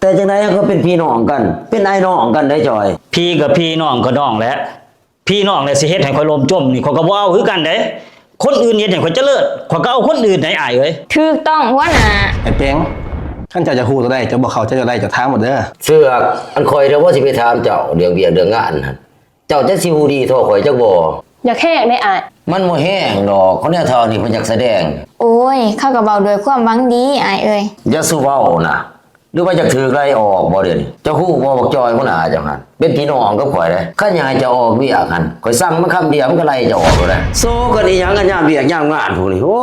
ແຕ່ຈັ່ງໃດເຮົາກໍເປັນພີ່ນ້ອງກັນ ເປັນອ້າຍນ້ອງກັນເດ້ຈອຍ. ພີ່ກໍພີ່ ນ້ອງກໍນ້ອງແຫຼະ. ພີ່ນ້ອງແຫຼະ ຊິເຮັດໃຫ້ຂ້ອຍລົ້ມຈົມນີ້ ຂ້ອຍກໍບໍ່ເອົາຄືກັນເດ້. ຄົນອື່ນເຮັດໃຫ້ຂ້ອຍຈະເລີດ ຂ້ອຍກໍເອົາຄົນອື່ນໃດອ້າຍເອີຍ. ຖືກຕ້ອງຫົວໜ້າ. ໄອ້ເປັງ ຄັນເຈົ້າຢາກຮູ້ຕົວໃດ ເຈົ້າບໍ່ເຂົ້າໃຈຕົວໃດ ເຈົ້າຖາມໂລດເດີ. ເສືອກ ອັນຂ້ອຍເດີວ່າຊິໄປຖາມເຈົ້າເລື່ອງວຽກເລື່ອງງານຫັ້ນ ເຈົ້າຈັກຊິຮູ້ດີທໍ່ຂ້ອຍຈັກບໍ່? ຢາກແຮງເດ້ອ້າຍ. ມັນບໍ່ແຮງດອກ ຄົນແນວເຖົ້ານີ້ເພິ່ນຢາກສະແດງ. ໂອ້ຍ ເຂົາກໍເວົ້າດ້ວຍຄວາມຫວັງດີອ້າຍເອີຍ. ຢ່າສູ່ເວົ້ານະ. ຫຼືວ່າຢາກຖືກໄລ່ອອກບໍ່ດຽວນີ້? ເຈົ້າຮູ້ບໍ່ ບັກຈອຍຫົວໜ້າເຈົ້າຫັ້ນ ເປັນພີ່ນ້ອງກັບຂ້ອຍເດ້. ຄັນຢາກໃຫ້ເຈົ້າອອກວຽກຫັ້ນ ຂ້ອຍສັ່ງມັນຄຳດຽວ ມັນກໍໄລເຈົ້າອອກໂລດເດ້. ໂຊກັນອີ່ຫຍັງກັນຍາມວຽກຍາມງານພວກນີ້. ໂອ້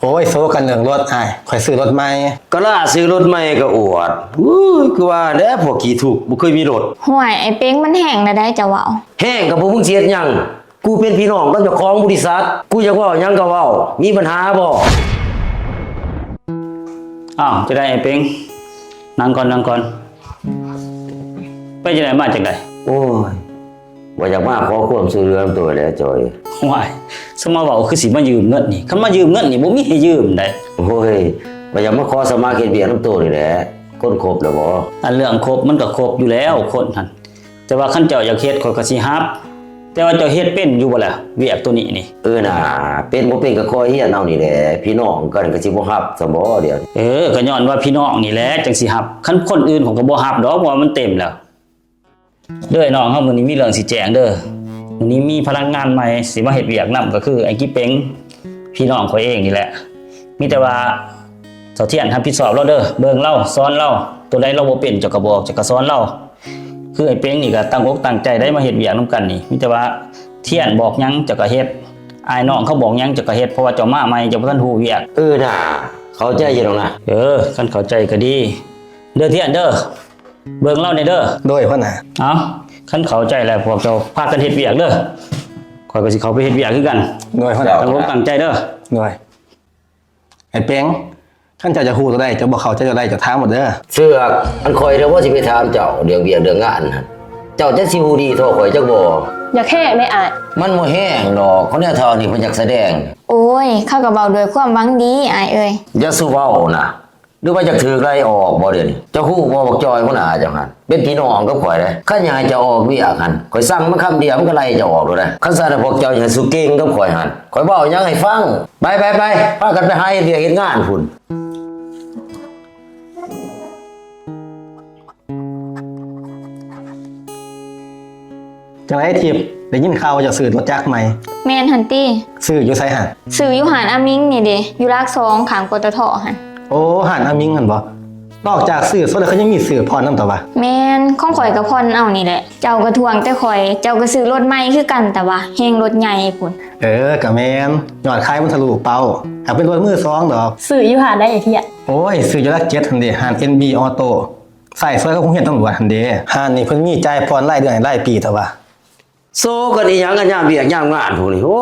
ໂອ້ຍ ໂຊກັນເລື່ອງລົດອ້າຍ ຂ້ອຍຊື້ລົດໃໝ່. ກະລາຊື້ລົດໃໝ່ກະອວດ. ໂອ້ຍ ຄືວ່າແຫຼະ ພວກຂີ້ທຸກ ບໍ່ເຄີຍມີລົດ. ຫ້ວຍ ໄອ້ເປັງ ມັນແຮງແລ້ວໃດ ເຈົ້າເວົ້າ. ແຮງກະພວກມຶງຊິເຮັດຫຍັງ? ກູເປັນພີ່ນ້ອງກັບເຈົ້າຂອງບໍລິສັດ ກູຢາກເວົ້າຫຍັງກໍເວົ້າ ມີບັນຫາບໍ່? ອ້າວ ຈັ່ງໃດອ້າຍເປັງ? ນັ່ງກ່ອນ ນັ່ງກ່ອນ. ໄປຈັ່ງໃດ ມາຈັ່ງໃດ? ໂອ້ຍ ວ່າຢາກມາຂໍຄວາມຊ່ວຍເຫຼືອນຳໂຕແຫຼະຈອຍ. ໂອ້ຍ ສະມາເວົ້າຄືຊິມາຢືມເງິນນີ້ ຄັນມາຢືມເງິນນີ້ບໍ່ມີໃຫ້ຢືມໃດ. ໂອ້ຍ ວ່າຢາກມາຂໍສະໝັກເຮັດວຽກນຳໂຕນີ້ແຫຼະ. ຄົນຄົບແລ້ວບໍ່? ອັນເລື່ອງຄົບມັນກໍຄົບຢູ່ແລ້ວ ຄົນຫັ້ນ ແຕ່ວ່າຄັນເຈົ້າຢາກເຮັດ ຂ້ອຍກໍຊິຮັບ. ແຕ່ວ່າເຈົ້າເຮັດເປັນຢູ່ບໍ່ລະ ວຽກໂຕນີ້ນີ້? ເອີນາ ເປັນບໍ່ເປັນກໍຄ່ອຍຮຽນເອົານີ້ແຫຼະ. ພີ່ນ້ອງກັນກໍຊິບໍ່ຮັບຊະບໍ່ດຽວນີ້? ເອີ ກໍຍ້ອນວ່າພີ່ນ້ອງນີ້ແຫຼະ ຈັ່ງຊິຮັບ. ຄັນຄົນອື່ນ ຂ້ອຍກໍບໍ່ຮັບດອກ ເພາະວ່າມັນເຕັມແລ້ວ. ເດີ ນ້ອງເຮົາ ມື້ນີ້ມີເລື່ອງຊິແຈ້ງເດີ. ມື້ນີ້ມີພະນັກງານໃໝ່ຊິມາເຮັດວຽກນຳ ກໍຄືໄອ້ກີເປັງ ພີ່ນ້ອງຂ້ອຍເອງນີ້ແຫຼະ. ມີແຕ່ວ່າ ສາວທຽນຮັບຜິດຊອບລາວເດີ ເບິ່ງລາວ ສອນລາວ. ໂຕໃດລາວບໍ່ເປັນ ເຈົ້າກໍບອກ ເຈົ້າກໍສອນລາວ. ຄືໄອ້ເປັງນີ້ກໍຕັ້ງອົກຕັ້ງໃຈໄດ໋ ມາເຮັດວຽກນຳກັນນີ້. ມີແຕ່ວ່າທຽນບອກຫຍັງ ເຈົ້າກໍເຮັດ. ອ້າຍນ້ອງເຂົາບອກຫຍັງ ເຈົ້າກໍເຮັດ ເພາະວ່າເຈົ້າມາໃໝ່ ເຈົ້າບໍ່ທັນຮູ້ວຽກ. ເອີນາ ເຂົ້າໃຈຢູ່ດອກນະ. ເອີ ຄັນເຂົ້າໃຈກໍດີ. ເດີທຽນເດີ ເບິ່ງລາວແດ່ເດີ. ໂດຍ ຫົວໜ້າ. ເອົ້າ ຄັນເຂົ້າໃຈແລ້ວ ພວກເຈົ້າພາກັນເຮັດວຽກເດີ. ຂ້ອຍກໍຊິເຂົ້າໄປເຮັດວຽກຄືກັນ. ໂດຍ ຫົວໜ້າ. ຕັ້ງອົກຕັ້ງໃຈເດີ. ໂດຍ. ໄອ້ເປັງ ຄັນເຈົ້າຢາກຮູ້ຕົວໃດ ເຈົ້າບໍ່ເຂົ້າໃຈຕົວໃດ ເຈົ້າຖາມໂລດເດີ. ເສືອກ ອັນຂ້ອຍເດີວ່າຊິໄປຖາມເຈົ້າເລື່ອງວຽກເລື່ອງງານຫັ້ນ ເຈົ້າຈັກຊິຮູ້ດີທໍ່ຂ້ອຍຈັກບໍ່? ຢາກແຮງເດ້ອ້າຍ. ມັນບໍ່ແຮງດອກ ຄົນແນວເຖົ້ານີ້ເພິ່ນຢາກສະແດງ. ໂອ້ຍ ເຂົາກໍເວົ້າດ້ວຍຄວາມຫວັງດີອ້າຍເອີຍ. ຢ່າສູ່ເວົ້ານະ. ຫຼືວ່າຢາກຖືກໄລ່ອອກບໍ່ດຽວນີ້? ເຈົ້າຮູ້ບໍ່ ບັກຈອຍຫົວໜ້າເຈົ້າຫັ້ນ ເປັນພີ່ນ້ອງກັບຂ້ອຍເດ້. ຄັນຢາກໃຫ້ເຈົ້າອອກວຽກຫັ້ນ ຂ້ອຍສັ່ງມັນຄຳດຽວ ມັນກໍໄລ່ເຈົ້າອອກໂລດເດ້. ຄັນຊັ້ນ ພວກເຈົ້າຢາກໃຫ້ສູ້ເກັ່ງກັບຂ້ອຍຫັ້ນ ຂ້ອຍເວົ້າຫຍັງໃຫ້ຟັງ. ໄປ ໄປ ໄປ ພາກັນໄປຫາເຮັດວຽກເຮັດງານພຸ້ນ. ຈັ່ງໃດທິບ ໄດ້ຍິນຂ່າວວ່າເຈົ້າຊື້ລົດຈັກໃໝ່? ແມ່ນຫັ້ນຕິ. ຊື້ຢູ່ໃສຫັ້ນ? ຊື້ຢູ່ຮ້ານອາມິງນີ້ເດ ຢູ່ຫຼັກສອງ ຂ້າງ ປຕທ ຫັ້ນ. ໂອ້ ຮ້ານອາມິງຫັ້ນບໍ? ນອກຈາກຊື້ສົດແລ້ວ ເຂົາຍັງມີຊື້ຜ່ອນນຳຕະວະ. ແມ່ນ ຂອງຂ້ອຍກໍຜ່ອນເອົານີ້ແຫຼະ. ເຈົ້າກໍທວງແຕ່ຂ້ອຍ ເຈົ້າກໍຊື້ລົດໃໝ່ຄືກັນຕະວະ ແຮ່ງລົດໃຫຍ່ພຸ້ນ. ເອີ ກໍແມ່ນ ຍອດຂາຍມັນທະລຸເປົ້າ. ຫາກເປັນລົດມືສອງດອກ. ຊື້ຢູ່ຮ້ານໃດ ອ້າຍທຽນ? ໂອ້ຍ ຊື້ຢູ່ຫຼັກເຈັດຫັ້ນເດ ຮ້ານ ເອັນ ບີ ອອໂຕ້ ໃຊ້ສວຍກັບໂຮງຮຽນຕຳຫຼວດຫັ້ນເດ. ຮ້ານນີ້ເພິ່ນມີຈ່າຍຜ່ອນລາຍເດືອນໃຫ້ລາຍປີຕະວະ. ໂຊກັນອີ່ຫຍັງກັນຍາມວຽກຍາມງານພວກນີ້. ໂອ້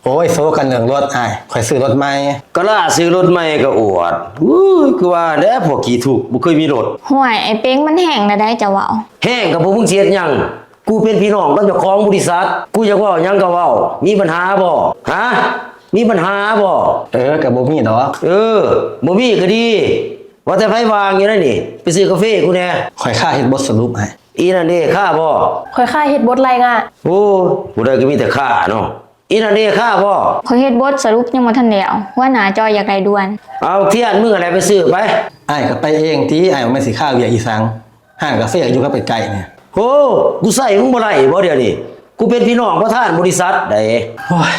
ໂອ້ຍ ໂຊກັນເລື່ອງລົດອ້າຍ ຂ້ອຍຊື້ລົດໃໝ່. ກະລາຊື້ລົດໃໝ່ກະອວດ. ໂອ້ຍ ຄືວ່າແຫຼະ ພວກຂີ້ທຸກ ບໍ່ເຄີຍມີລົດ. ຫ້ວຍ ໄອ້ເປັງ ມັນແຮງແລ້ວໃດ ເຈົ້າເວົ້າ. ແຮງກະພວກມຶງຊິເຮັດຫຍັງ? ກູເປັນພີ່ນ້ອງກັບເຈົ້າຂອງບໍລິສັດ ກູຢາກເວົ້າຫຍັງກະເວົ້າ. ມີບັນຫາບໍ່? ຫາ? ມີບັນຫາບໍ່? ເອີ ກະບໍ່ມີດອກ. ເອີ ບໍ່ມີກະດີ. ວ່າແຕ່ໃຜວ່າງຢູ່ໃນນີ້ ໄປຊື້ກາເຟກູແດ່. ຂ້ອຍຄາເຮັດບົດສະຫຼຸບໃຫ້. ອີ່ນັ້ນເດ ຄາບໍ່? ຂ້ອຍຄາເຮັດບົດລາຍງານ. ໂອ້ ຜູ້ໃດກໍມີແຕ່ຄາເນາະ. ອີ່ນັ້ນເດ ຄາບໍ່? ຂ້ອຍເຮັດບົດສະຫຼຸບຍັງບໍ່ທັນແລ້ວ ຫົວໜ້າຈອຍຢາກໄດ້ດ່ວນ. ເອົາ ທຽນ ມຶງຫັ້ນແຫຼະໄປຊື້ໄປ. ອ້າຍກໍໄປເອງຕິ ອ້າຍບໍ່ແມ່ນຊິຄາວຽກອີ່ສັງ. ຮ້ານກາເຟກໍຢູ່ກັບໃກ້ໆນີ້. ໂຫ ກູໃຊ້ມຶງບໍ່ໄດ້ບໍ່ດຽວນີ້? ກູເປັນພີ່ນ້ອງປະທານບໍລິສັດໃດ. ໂອ້ຍ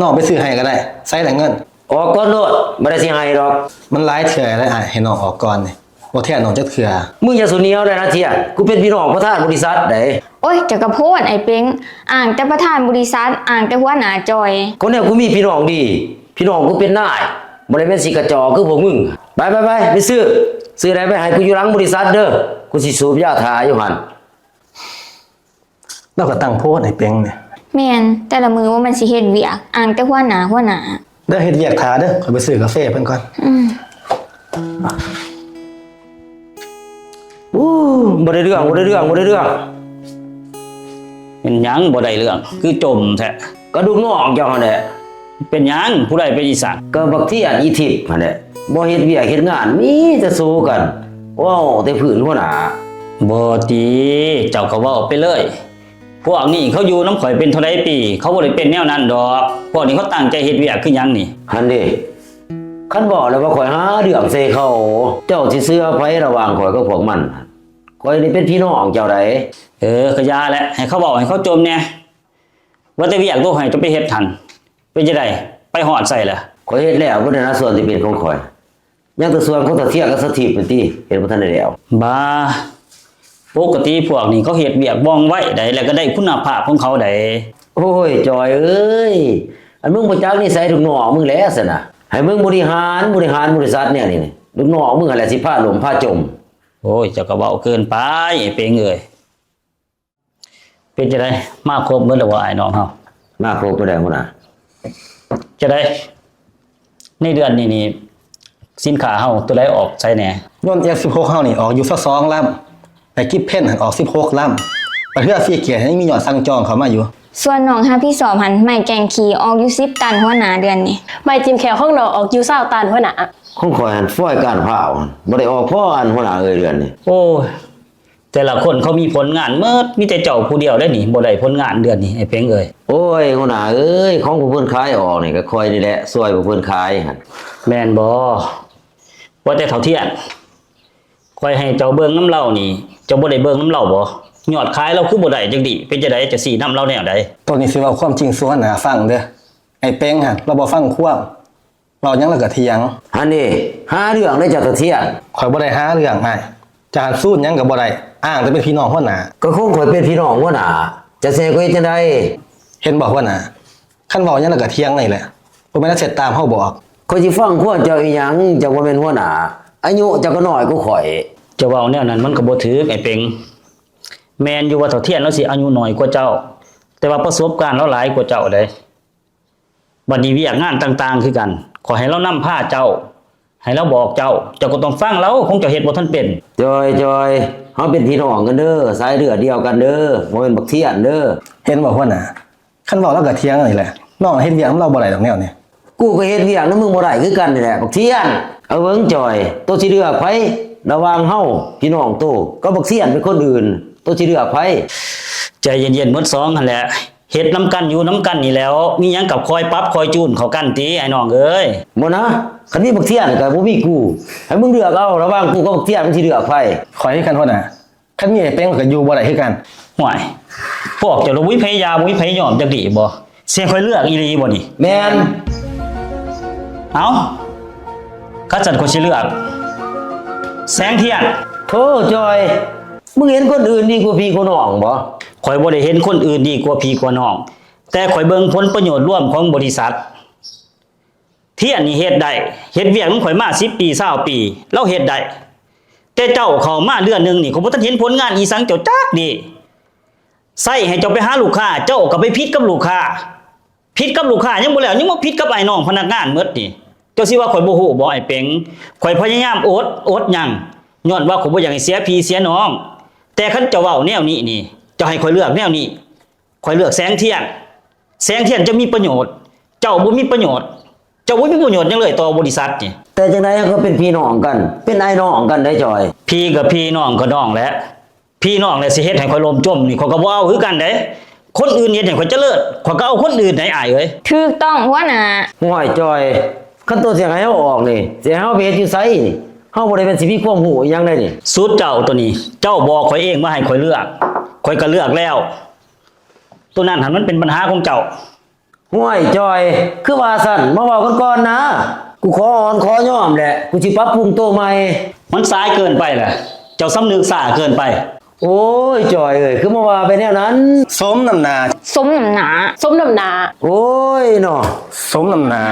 ນ້ອງໄປຊື້ໃຫ້ກໍໄດ້. ໃສລະເງິນ? ອອກກ່ອນໂລດ ບໍ່ໄດ້ຊິໃຫ້ດອກ. ມັນຫຼາຍເທື່ອແລ້ວອ້າຍ ໃຫ້ນ້ອງອອກກ່ອນນີ້ ບໍ່ແທນນ້ອງຈັກເທື່ອ. ມຶງຢ່າສູ້ໜຽວໄດ້ນະທຽນ ກູເປັນພີ່ນ້ອງປະທານບໍລິສັດໃດ. ໂອ້ຍ ເຈົ້າກະໂພດ ໄອ້ເປັງ ອ້າງແຕ່ປະທານບໍລິສັດ ອ້າງແຕ່ຫົວໜ້າຈອຍ. ຄົນແນວກູມີພີ່ນ້ອງດີ ພີ່ນ້ອງກູເປັນນາຍ ບໍ່ໄດ້ແມ່ນຊິກະຈອກຄືພວກມຶງ. ໄປໆໆ ໄປຊື້ ຊື້ໄດ້ໄປໃຫ້ກູຢູ່ຫຼັງບໍລິສັດເດີ ກູຊິສູບຢາຖ້າຢູ່ຫັ້ນ. ລາວກໍຕັ້ງໂພດໃຫ້ເປັງນີ້. ແມ່ນ ແຕ່ລະມື້ບໍ່ແມ່ນຊິເຮັດວຽກ ອ້າງແຕ່ຫົວໜ້າ ຫົວໜ້າ. ເດີ ເຮັດວຽກຖ້າເດີ ຂ້ອຍໄປຊື້ກາເຟເພິ່ນກ່ອນ. ອືມ. ໂອ້ ບໍ່ໄດ້ເລື່ອງ ບໍ່ໄດ້ເລື່ອງ ບໍ່ໄດ້ເລື່ອງ. ເປັນຫຍັງບໍ່ໄດ້ເລື່ອງ ຄືຈົ່ມແທ້? ກະລູກນ້ອງເຈົ້າຫັ້ນແຫຼະ. ເປັນຫຍັງ? ຜູ້ໃດເປັນອີ່ສັງ? ກະບັກທຽນອີ່ທິບຫັ້ນແຫຼະ ບໍ່ເຮັດວຽກເຮັດງານ ມີແຕ່ໂຊກັນ. ເວົ້າແຕ່ພື້ນຫົວໜ້າ. ບໍ່ຕິ ເຈົ້າກໍເວົ້າໄປເລີຍ. ພວກນີ້ເຂົາຢູ່ນຳຂ້ອຍເປັນເທົ່າໃດປີ ເຂົາບໍ່ໄດ້ເປັນແນວນັ້ນດອກ. ພວກນີ້ເຂົາຕັ້ງໃຈເຮັດວຽກຄືຫຍັງນີ້? ຫັ້ນເດ ຄັນເວົ້າແລ້ວວ່າຂ້ອຍຫາເລື່ອງໃສ່ເຂົາ, ເຈົ້າຊິເຊື່ອໃຜລະຫວ່າງຂ້ອຍກັບພວກມັນ? ຂ້ອຍນີ້ເປັນພີ່ນ້ອງເຈົ້າໃດ໋. ເອີ ກໍຢ່າແຫຼະ ໃຫ້ເຂົາເວົ້າໃຫ້ເຂົາຈົ່ມແດ່. ວ່າແຕ່ວຽກໂຕໃຫ້ເຈົ້າໄປເຮັດຫັ້ນ ເປັນຈັ່ງໃດ ໄປຮອດໃສລະ? ຂ້ອຍເຮັດແລ້ວເບິດແລ້ວນະ ສ່ວນທີ່ເປັນຂອງຂ້ອຍ. ຍັງແຕ່ສ່ວນຂອງຕາທຽນກັບສະຖິບນັ້ນຕິ ເຮັດບໍ່ທັນໄດ້ແລ້ວ. ບາ ປົກກະຕິພວກນີ້ເຂົາເຮັດວຽກວ່ອງໄວໃດ໋ ແລ້ວກໍໄດ້ຄຸນນະພາບຂອງເຂົາໃດ໋. ໂອ້ຍ ຈອຍເອີຍ ອັນມຶງບໍ່ຈັກນິໄສລູກນ້ອງມຶງແຫຼະຊັ້ນນະ. ໃຫ້ມຶງບໍລິຫານ ບໍລິຫານບໍລິສັດແນວນີ້ ລູກນ້ອງມຶງຫັ້ນແຫຼະຊິພາລົ້ມພາຈົມ. ໂອ້ຍ ເຈົ້າກໍເວົ້າເກີນໄປ ເປັງເອີຍ. ເປັນຈັ່ງໃດ ມາຄົບເບິດແລ້ວບໍ່ ອ້າຍນ້ອງເຮົາ? ມາຄົບເບິດແລ້ວຫົວໜ້າ. ຈັ່ງໃດ ໃນເດືອນນີ້ນີ້ ສິນຄ້າເຮົາໂຕໃດອອກໃສແດ່? ຍົນ ເອັຟສິບຫົກ ເຮົານີ້ອອກຢູ່ຊາວສອງລຳ, ແລະ ກິບເພັນຫັ້ນອອກສິບຫົກລຳ, ແລະ ເຮືອຊີເກດຍັງມີຍອດສັ່ງຈອງເຂົ້າມາຢູ່. ສ່ວນນ້ອງຮັບຜິດຊອບຫັ້ນ ໄມ້ແກ່ງຂີ້ອອກຢູ່ສິບຕັນ ຫົວໜ້າ ເດືອນນີ້. ໄມ້ຈິ້ມແຂ້ວຂອງນ້ອງອອກຢູ່ຊາວຕັນ ຫົວໜ້າ. ຂອງຂ້ອຍຫັ້ນຟອຍກ້ານພ້າວ ບໍ່ໄດ້ອອກພໍອັນ ຫົວໜ້າເອີຍ ເດືອນນີ້. ໂອ້ຍ ແຕ່ລະຄົນເຂົາມີຜົນງານໝົດ ມີແຕ່ເຈົ້າຜູ້ດຽວເດ້ນີ້ ບໍ່ໄດ້ຜົນງານເດືອນນີ້ ໄອ້ເປັງເອີຍ. ໂອ້ຍ ຫົວໜ້າເອີຍ ຂອງພວກເພິ່ນຂາຍອອກນີ້ ກໍຂ້ອຍນີ້ແຫຼະຊ່ວຍພວກເພິ່ນຂາຍຫັ້ນ. ແມ່ນບໍ່? ວ່າແຕ່ເຖົ້າທຽນ ຂ້ອຍໃຫ້ເຈົ້າເບິ່ງນຳລາວນີ້ ເຈົ້າບໍ່ໄດ້ເບິ່ງນຳລາວບໍ່? ຍອດຂາຍລາວຄືບໍ່ໄດ້ຈັກດີ້ ເປັນຈັ່ງໃດ ຈະຊີ້ນຳລາວແນວໃດ? ໂຕນີ້ຊິເວົ້າຄວາມຈິງສູ່ຫົວໜ້າຟັງເດີ. ໄອ້ເປັງຫັ້ນ ລາວບໍ່ຟັງຄວາມ. ເວົ້າຫຍັງລາວກໍຖຽງ. ຫັ້ນເດ ຫາເລື່ອງເດ້ເຈົ້າຕາທຽນ. ຂ້ອຍບໍ່ໄດ້ຫາເລື່ອງອ້າຍ. ຈະຫັນຊູນຫຍັງກໍບໍ່ໄດ້ ອ້າງແຕ່ເປັນພີ່ນ້ອງຫົວໜ້າ. ກໍຄົງຂ້ອຍເປັນພີ່ນ້ອງຫົວໜ້າ ຈະຊິໃຫ້ຂ້ອຍເຮັດຈັ່ງໃດ? ເຫັນບໍ່ຫົວໜ້າ ຄັນເວົ້າຫຍັງລາວກໍຖຽງນີ້ແຫຼະ ບໍ່ແມ່ນລາວເຮັດຕາມເຮົາບອກ. ຂ້ອຍຊິຟັງຄວາມເຈົ້າອີ່ຫຍັງ ເຈົ້າບໍ່ແມ່ນຫົວໜ້າ ອາຍຸເຈົ້າກໍນ້ອຍກວ່າຂ້ອຍ. ເຈົ້າເວົ້າແນວນັ້ນມັນກໍບໍ່ຖືກ ໄອ້ເປັງ. ແມ່ນຢູ່ວ່າເຖົ້າທຽນລາວຊິອາຍຸນ້ອຍກວ່າເຈົ້າ ແຕ່ວ່າປະສົບການລາວຫຼາຍກວ່າເຈົ້າເດ້. ບັດນີ້ວຽກງານຕ່າງໆຄືກັນ ຂໍໃຫ້ລາວນຳພາເຈົ້າ ໃຫ້ລາວບອກເຈົ້າ ເຈົ້າກໍຕ້ອງຟັງລາວ ຄົງເຈົ້າເຮັດບໍ່ທັນເປັນ. ຈອຍ ຈອຍ ເຮົາເປັນພີ່ນ້ອງກັນເດີ ສາຍເລືອດດຽວກັນເດີ ບໍ່ແມ່ນບັກທຽນເດີ. ເຫັນບໍ່ຫົວໜ້າ ຄັນເວົ້າລາວກໍຖຽງນີ້ແຫຼະ ນ້ອງເຮັດວຽກນຳລາວບໍ່ໄດ້ດອກແນວນີ້. ກູກໍເຮັດວຽກນຳມຶງບໍ່ໄດ້ຄືກັນນີ້ແຫຼະບັກທຽນ. ເອົາເບິ່ງຈອຍ ໂຕຊິເລືອກໃຜລະຫວ່າງເຮົາພີ່ນ້ອງໂຕກັບບັກທຽນເປັນຄົນອື່ນ ໂຕຊິເລືອກໃຜ? ໃຈເຢັນໆ ໝົດສອງຫັ້ນແຫຼະ. ເຮັດນຳກັນຢູ່ນຳກັນນີ້ແຫຼ້ວ ມີຫຍັງກໍຄ່ອຍປັບຄ່ອຍຈູນເຂົ້າກັນຕິອ້າຍນ້ອງເອີຍ. ບໍ່ນະ ຄັນມີບັກທຽນກໍບໍ່ມີກູ ໃຫ້ມຶງເລືອກເອົາລະຫວ່າງກູກັບບັກທຽນ ມຶງຊິເລືອກໃຜ? ຂ້ອຍຄືກັນຫົວໜ້າ ຄັນມີໄອ້ເປັງຂ້ອຍກໍຢູ່ບໍ່ໄດ້ຄືກັນ. ຫ້ວຍ ພວກເຈົ້າລະບໍ່ມີໃຜຢາກບໍ່ມີໃຜຍອມຈັກດີ້ບໍ່? ຊິໃຫ້ຂ້ອຍເລືອກອີ່ຫຼີບໍ່ນີ້? ແມ່ນ. ເອົ້າ ຄັນຊັ້ນຂ້ອຍຊິເລືອກແສງທຽນ. ໂທ້ ຈອຍ ມຶງເຫັນຄົນອື່ນດີກວ່າພີ່ກວ່ານ້ອງບໍ່? ຂ້ອຍບໍ່ໄດ້ເຫັນຄົນອື່ນດີກວ່າພີ່ກວ່ານ້ອງ ແຕ່ຂ້ອຍເບິ່ງຜົນປະໂຫຍດລວມຂອງບໍລິສັດ. ທຽນນີ້ເຮັດໄດ້ ເຮັດວຽກນຳຂ້ອຍມາສິບປີຊາວປີ ລາວເຮັດໄດ້ ແຕ່ເຈົ້າເຂົ້າມາເດືອນໜຶ່ງນີ້ ຂ້ອຍບໍ່ທັນເຫັນຜົນງານອີ່ສັງເຈົ້າຈັກດີ້. ໃຊ້ໃຫ້ເຈົ້າໄປຫາລູກຄ້າ ເຈົ້າກໍໄປຜິດກັບລູກຄ້າ ຜິດກັບລູກຄ້າຍັງບໍ່ແລ້ວ ຍັງມາຜິດກັບອ້າຍນ້ອງພະນັກງານໝົດນີ້. ເຈົ້າຊິວ່າຂ້ອຍບໍ່ຮູ້ບໍ່ ໄອ້ເປັງ? ຂ້ອຍພະຍາຍາມອົດ ອົດຫຍັງ ຍ້ອນວ່າຂ້ອຍບໍ່ຢາກໃຫ້ເສຍພີ່ເສຍນ້ອງ. ແຕ່ຄັນເຈົ້າເວົ້າແນວນີ້ນີ້ ເຈົ້າໃຫ້ຂ້ອຍເລືອກແນວນີ້ ຂ້ອຍເລືອກແສງທຽນ. ແສງທຽນເຈົ້າມີປະໂຫຍດ ເຈົ້າບໍ່ມີປະໂຫຍດ ເຈົ້າບໍ່ມີປະໂຫຍດຫຍັງເລີຍຕໍ່ບໍລິສັດນີ້. ແຕ່ຈັ່ງໃດເຮົາກໍເປັນພີ່ນ້ອງກັນ ເປັນອ້າຍນ້ອງກັນໄດ໋ຈອຍ. ພີ່ກໍພີ່ ນ້ອງກໍນ້ອງແຫຼະ. ພີ່ນ້ອງແຫຼະ ຊິເຮັດໃຫ້ຂ້ອຍລົ້ມຈົມນີ້ ຂ້ອຍກໍບໍ່ເອົາຄືກັນເດ້. ຄົນອື່ນເຮັດໃຫ້ຂ້ອຍຈະເລີດ ຂ້ອຍກໍເອົາຄົນອື່ນໃດ໋ອ້າຍເອີຍ. ຖືກຕ້ອງຫົວໜ້າ. ຫ້ວຍຈອຍ ຄັນໂຕຊິໃຫ້ເຮົາອອກນີ້ ຊິໃຫ້ເຮົາໄປເຮັດຢູ່ໃສນີ້? ເຮົາບໍ່ໄດ້ແມ່ນຊິມີຄວາມຮູ້ອີ່ຫຍັງໃດ໋ນີ້. ສຸດເຈົ້າໂຕນີ້ ເຈົ້າບອກຂ້ອຍເອງວ່າໃຫ້ຂ້ອຍເລືອກ ຂ້ອຍກໍເລືອກແລ້ວ. ໂຕນັ້ນຫັ້ນມັນເປັນບັນຫາຂອງເຈົ້າ. ຫ້ວຍຈອຍ ຄືວ່າຊັ້ນ ມາເວົ້າກັນກ່ອນນາ. ກູຂໍອ່ອນຂໍຍອມແຫຼະ ກູຊິປັບປຸງໂຕໃໝ່. ມັນສາຍເກີນໄປແຫຼະ ເຈົ້າສຳນຶກຊ້າເກີນໄປ. ໂອ້ຍ ຈອຍເອີຍ ຄືມາວ່າໄປແນວນັ້ນ. ສົມນ້ຳໜ້າ ສົມນ້ຳໜ້າ ສົມນ້ຳໜ້າ. ໂອ້ຍເນາະ ສົມນ້ຳໜ້າ.